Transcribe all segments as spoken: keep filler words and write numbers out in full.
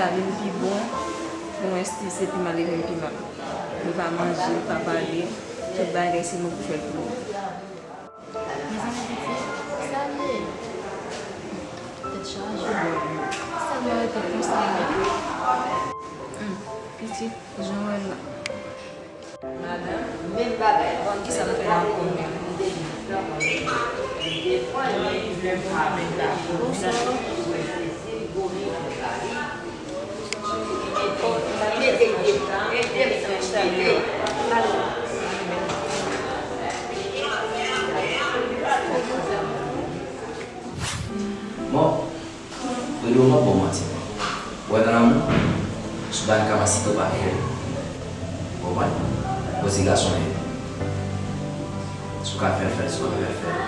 Lave m pi bon, nou wè si se pi mal, li vin pi mal. Nou pa manje, nou pa pale, tout bagay se mwen pou fè l pou nou. Mezanmi pitit, sa l ye? Tèt chaje. Sèlman rete konsa wi. Hmm, pitit, jan w wè l la. Madanm, menm bagay. Bon, kisa n ap fè la ankò menm? Bonswa. Bon, rele w mwen, bon manti. Ou wè nan lanmou, si w pa gen kapasite, w pa fè l. Ou konprann? Bon, se gason ye. Si w ka fè l, fè l, si w pa ka fè l, fè l.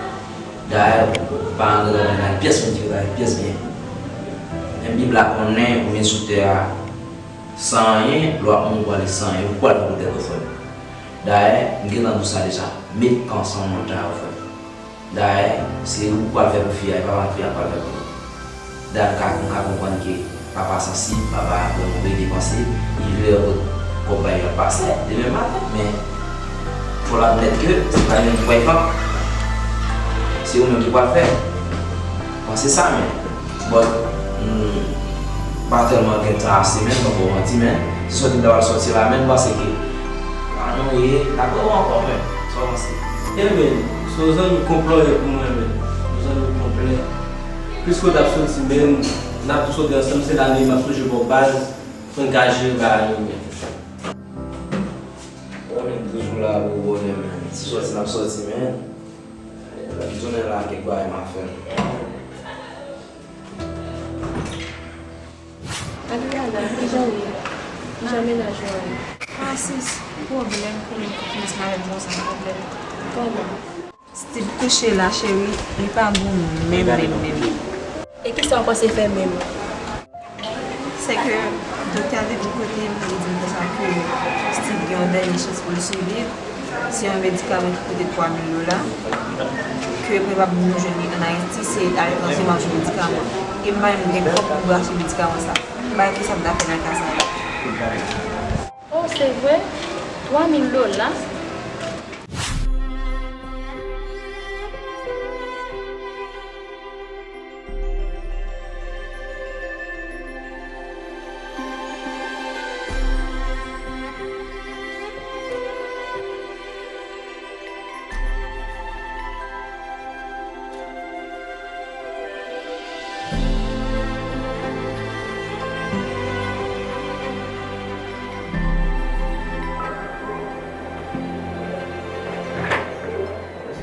Dayè, paran gentan konn nan pyès moun ki gentan gen pyès byen. Men Bib la konnen ou vin sou tè a san anyen, lè w ap mouri w prale san anyen, ou pral fè pou tèt ou, frè m. Dayè, m gentan di w sa deja, met tan ansanm moun ta yo, frè m. Dayè, se ou k pral fè pou fi a, e pa fi a k pral fè pou ou. Dayè, m ka, m ka konprann ke papa sansib, papa vrèman vle depanse, li vle wè kot kòb pa yo ap pase demen maten, men fò l admèt ke se pa li menm ki pral fè. Se ou menm ki pral fè. Panse sa, men. But, m pa tèlman gen tan ase, men, m pa ba w manti, men, se sòti m ta pral sòti la, men, m panse ke la nou ye, n ap wè w ankò, men, sa w panse? Ebyen, se yon zanmi konplè w ye pou mwen, men. Yon zanmi konplè. Plis ke w t ap sòti, men, n ap tou sòti ansanm, se la nou ye, m ap sonje ba w baz, pou n ka jere bagay yo byen. Bon, men, toujou la pou w bonè, men. Si sòti, n ap sòti, men. Lè m tounen la, kèk bagay m a fè. Adriana, kijan w ye? Kijan mennaj ou an ye? Ah, sis, pwoblèm pou mwen, pou finans mwen avèk Joseph, pwoblèm. Kòman? Steve kouche la, cheri, li pa bon menm, menm, menm. E kisa w panse fè menm? Se ke doktè a te di kote m, li di m konsa ke Steve gen yon dènye chans pou l siviv. Se yon medikaman ki koute twa mil dola. Ke pwobab nou jwenn li ann Ayiti, se aletranje m ap jwenn medikaman. E m pa menm gen kòb pou m achte medikaman sa. M pa wè kisa m ta fè nan ka sa la. Oh, se vre? Twa mil dola?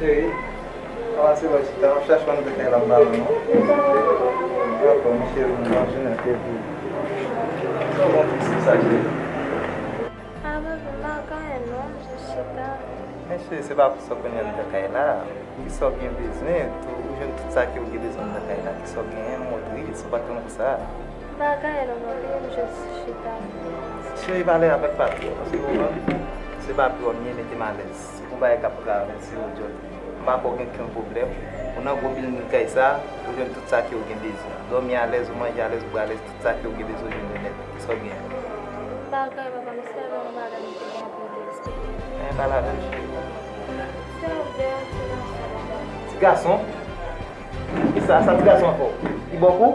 Cheri, kòman se lè w chita? M ap chèche w anndan kay la, m pa wè w non. Dakò, mon cheri, m ap jwenn ou epi. Sa w bon ti sou sa, cheri? Ah, bebe, m pa gen anyen non, m jis chita. Men cheri, se pa pou sa w konn anndan kay la. Kisa w gen bezwen? Tou, ou jwenn tout sa ke w gen bezwen anndan kay la. Kisa w genyen? Montre, si w pa t konn konsa. M pa gen anyen non, papi, m jis chita. Cheri, pale avèk papi w, paske ou konprann, se papi w, m ye mete m alèz. Se yon bagay k ap travèse w, Jody. M pa kwè w gen kenn pwoblèm. Ou nan gwo bilding kay sa, ou jwenn tout sa ke w gen bezwen. Dòmi alèz, ou manje alèz, ou bwè alèz, tout sa ke w gen bezwen, ou jwenn li nèt. Kisa w gen? M pa gen anyen, papa, m se yon madanm ki gen anpil de respè. Men pale avè m, cheri. Se yon bèl ti gason, papa. Ti gason? Kisa sa ti gason an fè w? Li bò kou?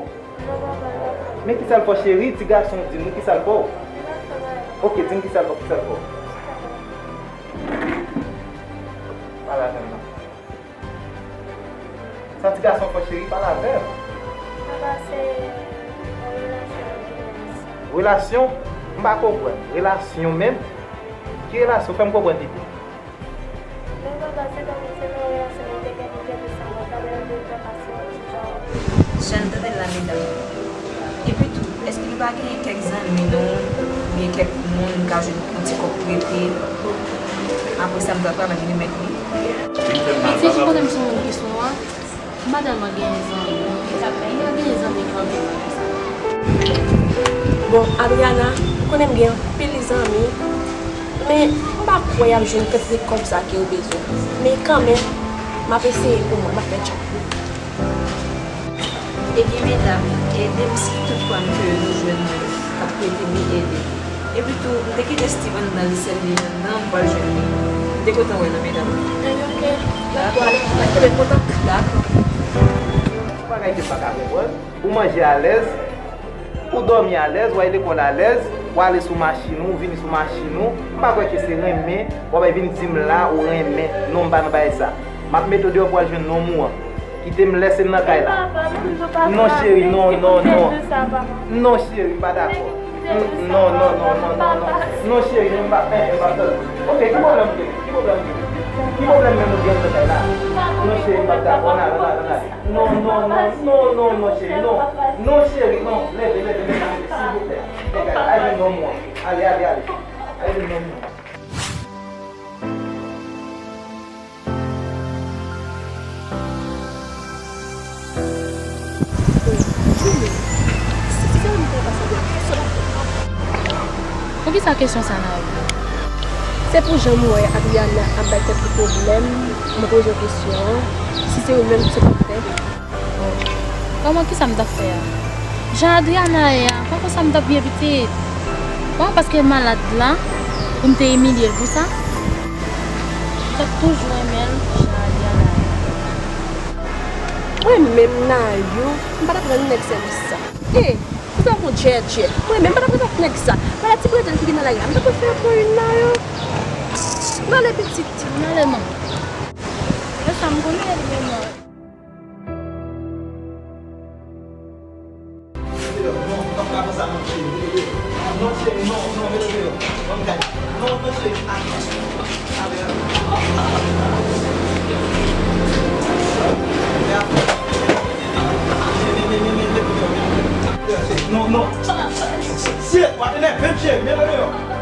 Non, papa, non. Men kisa l fè w, cheri? Ti gason, di m wi, kisa l fè w? Li pa fè m anyen. Oke, di m kisa l fè w, kisa l fè w? Pale avè m non. Sa ti gason fè, cheri, pale avè m. Papa, se yon relasyon ki gen isit. Relasyon? M pa konprann. Relasyon menm? Ki relasyon? Fè m konprann pito. Men papa, se kòmsi se nan relasyon li te gen, li te di sa mwen, talè l te fè pase yon ti jan. Jan n tande l la, medam. Epi tou, èske li pa genyen kèk zanmi nou, oubyen kèk moun nou ka jwenn yon ti kòb prete? Apre sa, nou ta travay remèt li. Pitit, ou konnen m se yon moun ki sou mwen. M pa tèlman genyen zanmi. M pa genyen zanmi kanmenm. Bon, Adriana, ou konnen m gen anpil zanmi, men m pa kwè y ap jwenn kantite kòb sa ke yo bezwen. Men kanmenm, m ap eseye pou mwen, m ap fè djòb mwen. Ebyen, medam, ede m si toutfwa m ke nou jwenn Mete li ede. Epi tou, m te kite Steve anndan, li sèl li anndan, m pral jwenn li. M te kontan wè l wi medam. Ebyen, oke. Dakò. N ap kenbe kontak. Dakò. Yon bagay ke m pa ka konprann, ou manje alèz, ou dòmi alèz, w al lekòl alèz, w ale sou machin ou, w vini sou machin ou. M pa kwè ke se renmen, w ap vin di m la, ou renmen. Non, m pa nan bagay sa. M ap mete w deyò pou w al jwenn nonm ou an. Kite m lè se m nan kay la. Non, cheri, non, non, non. Non, cheri, m pa dakò. Non, non, non, non, non, non. Non, cheri, non, m pa, eh, m pa dakò. Ok, ki pwoblèm ou gen? Ki pwoblèm ou gen? Ki pwoblèm menm ou gen nan kay la? Non, cheri, m pa dakò. Nan, nan, nan, nan. Non, non, non, non, non, non, cheri, non. Non, cheri, non. Leve, leve, leve, leve, silvouplè. Leve, al jwenn nonm ou an. Ale, ale, ale. Ale jwenn nonm ou an. Poukisa kesyon sa nan regle? Se pou jan m wè Adriana ap bay tèt li pwoblèm, mwen poze w kesyon an, si se ou menm, sa w t ap fè? Bon, kòman, kisa m t ap fè a? Jan Adriana ye a, pa konsa m t ap byen pitit. Bon, paske malad la, pou m te imilye l pou sa, m t ap toujou renmen l jan Adriana ye a. Mwen menm, Nayou, m pa t ap rann nèg sèvis sa. E, ou fè m yon djèdjè. Mwen menm, m pa t ap rann ak nèg sa. Malad ti bredèl ki gen nan lari la, m t ap fè pou youn, Nayou. M ale pitit. M ale non. E sa m konnen li menm. Non, non. Shit, w ap enève m, cheri. Mete l deyò.